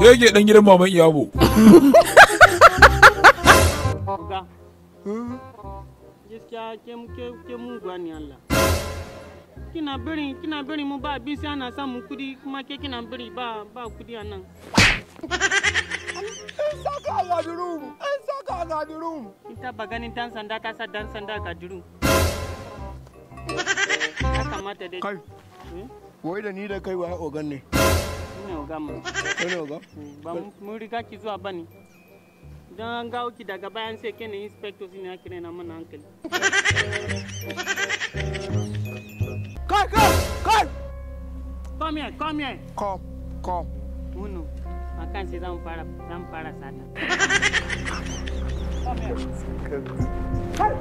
Shege dan gidan maman Iyabo. Gaskiya ke muguwa ne Allah. Kina bari mu ba abinci ana samun kudi kuma ke kina bari ba kudi a nan. An saka a gadirum! An saka a gadirum! Kin taba ganin dan sanda ta sa dan sanda a gadirum? Ya kamata dai. Kai. Wai da ni da kai wa ogan ne? Ni ne ogan mu. Kai ne ogan? Ba mun riga ki zuwa ba ne. Idan an gawo ki daga bayan sai ke ne inspector ne ake raina mana hankali. Kai kai kai! Come here, come here. Come, come. Uno. Akan sai zan fara sata. Come here. Kai!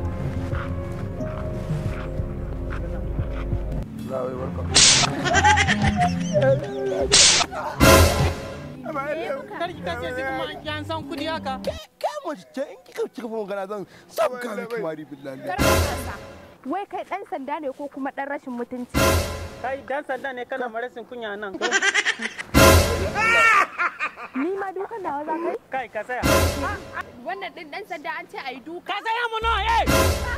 Kar ki kashe shi kuma an san kudi haka. Kai mace ce in kika cika magana zan sabga miki mari billahi. Wai kai dan sanda ne ko kuma dan rashin mutunci? Kai dan sanda ne kana marasin kunya nan. Ni ma dukan nawa za kai? Kai ka tsaya. Wannan din dan sanda an ce ayi duka. Ka tsaya mu no, hey!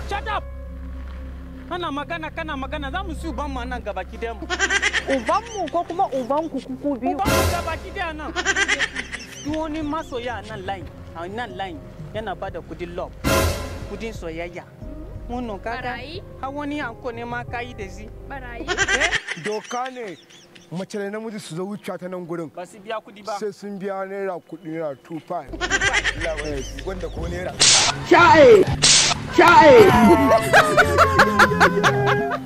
Shut up. Kana magana za mu su uban mu nan gabaki daya mu. Uban mu ko kuma uban ku kuku biyu? Uban mu gabaki daya nan. Duk wani masoya a nan line, a nan line yana bada kudin love, kudin soyayya. Muno kaka. Har wani anko ne ma kayi da shi. Barayi. Doka ne mace da namiji su zo wucewa ta nan gurin. Ba su biya kudi ba. Sai sun biya naira kudi naira 25. Wanda ko naira. Sha'e! Sha'e!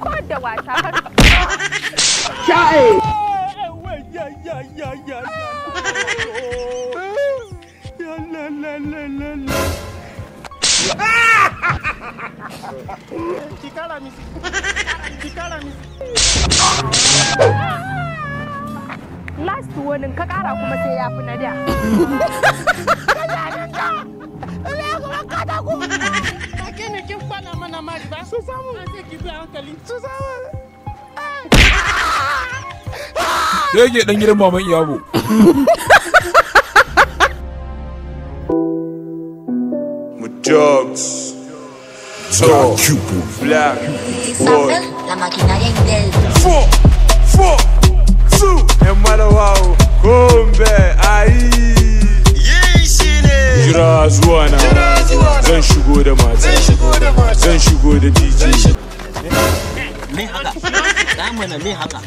Ko da wasa har. Sha'e! Kikara misi. Kikara misi. Last warning ka kara kuma sai ya fi na da. Kake ne kin kwana mana mari ba? Su samu. An sai ki bi hankali. Su samu. Shege dan gidan maman Iyabo. Dogs, talk, black, Isabel, la maquinaria Intel. 4, 4, 2, yan malawa, gombe, ayi. Jira zuwa na, zan shigo da mata, zan shigo da DJ. Me haka? Damana me haka?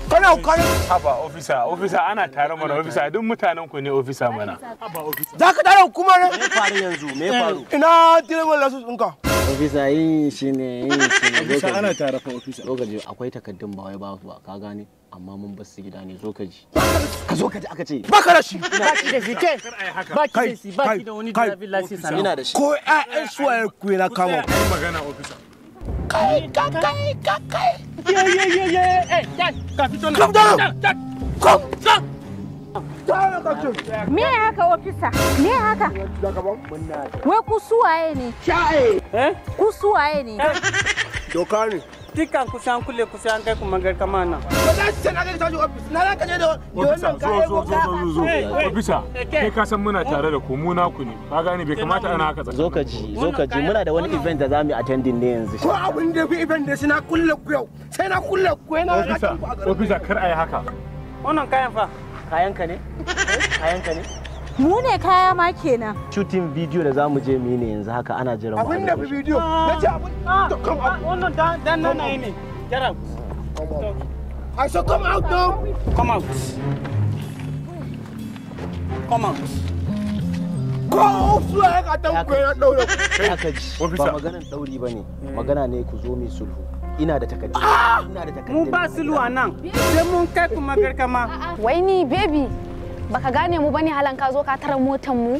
Kana kana. Haba officer, officer ana tare mana officer, duk mutanen ku ne officer mana. Haba officer. Za ka tare hukuma ne? Me faru yanzu? Me faru? Ina direban lasus ɗinka. Officer yin shi ne, yin shi ne. Officer ana tare fa officer. Zo ka ji akwai takaddun ba wai ba ba ka gane amma mun bar su gida ne zo ka ji. Ka zo ka ji aka ce. Baka da shi. Baki da shi ke. Baki da shi, baki da wani driving license. Ina da shi. Ko ƴaƴan suwaye ku na kama. Magana officer. Kai kai kai. Ye ye ye ye. Eh, ka fito nan. Come down. Come. Me haka officer? Me haka? Wai ku suwaye ne? Sha'e! Eh? Ku suwaye ne? Doka ne. Dukkan kusan kule kusan kai kuma gar kama nan. Ba za su na kai tashi office. Na za ka je da Officer, wannan kayan zo zo zo zo zo. Officer, kai ka san muna tare da ku mu naku ne. Ka gane bai kamata ana haka Zo ka ji, zo ka ji muna da wani event da za mu yi attending ne yanzu. Ko abin da fi event da sai na kulle ku yau. Sai na kulle ku yana Officer, officer kar ayi haka. Wannan kayan fa. Kayanka ne? Kayanka ne? Mu ne kaya ma kenan. Shooting video da za mu je mu yi ne yanzu haka ana jiran mu. Abin da fi bidiyo. Na ce abin. Come out. Wannan dan nan ne. Get out. Come out. I said come out now. Come out. Come out. Ko suwaye ka tan ku yana daure ku. Haka ji. Ba maganan dauri ba ne. Magana ne ku zo mu yi sulhu. Ina da takaddu. Ina da takaddu. Mu ba sulhu a nan. Sai mun kai kuma garkama. Wai ni baby baka gane mu bane halan ka zo ka tara motan mu.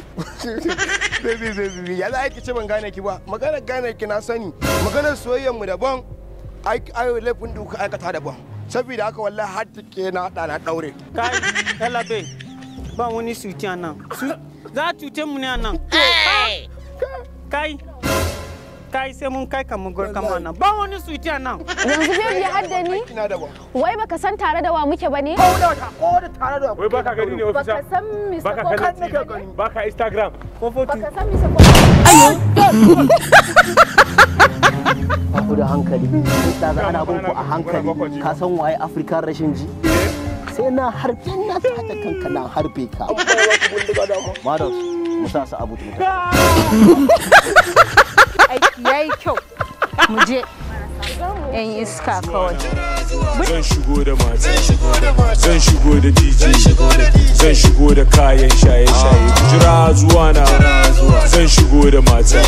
Baby baby ya za ki ce ban gane ki ba. Maganar gane ki na sani. Maganar soyayyar mu daban. Ai ai laifin duka aikata daban. Saboda haka wallahi har ke na da na daure. Kai Elabe ba wani suci a nan. Za a cuce mu ne a nan. Kai. Kai sai mun kai ka mun gorka mana. Ba wani sweet a nan. Yanzu baby har da ni? Wai baka san tare da wa muke bane? Ko da tare da Wai baka gani ne officer? Baka san Mr. Baka Kofotu kallon baka Instagram. Baka san Mr. Kofotu. Ba ku da hankali. Kaga ana bin ku a hankali. Ka san waye African rashin ji? Sai na harbe na ta kanka na harbe ka. Madam, mu sa su abu tuta. Aiki yayi kyau. Mu je. Yan iska kawai. Zan shigo da mata. Zan shigo da DJ. Zan shigo da kayan shaye-shaye. Ku jira zuwa na. Zan shigo da mata.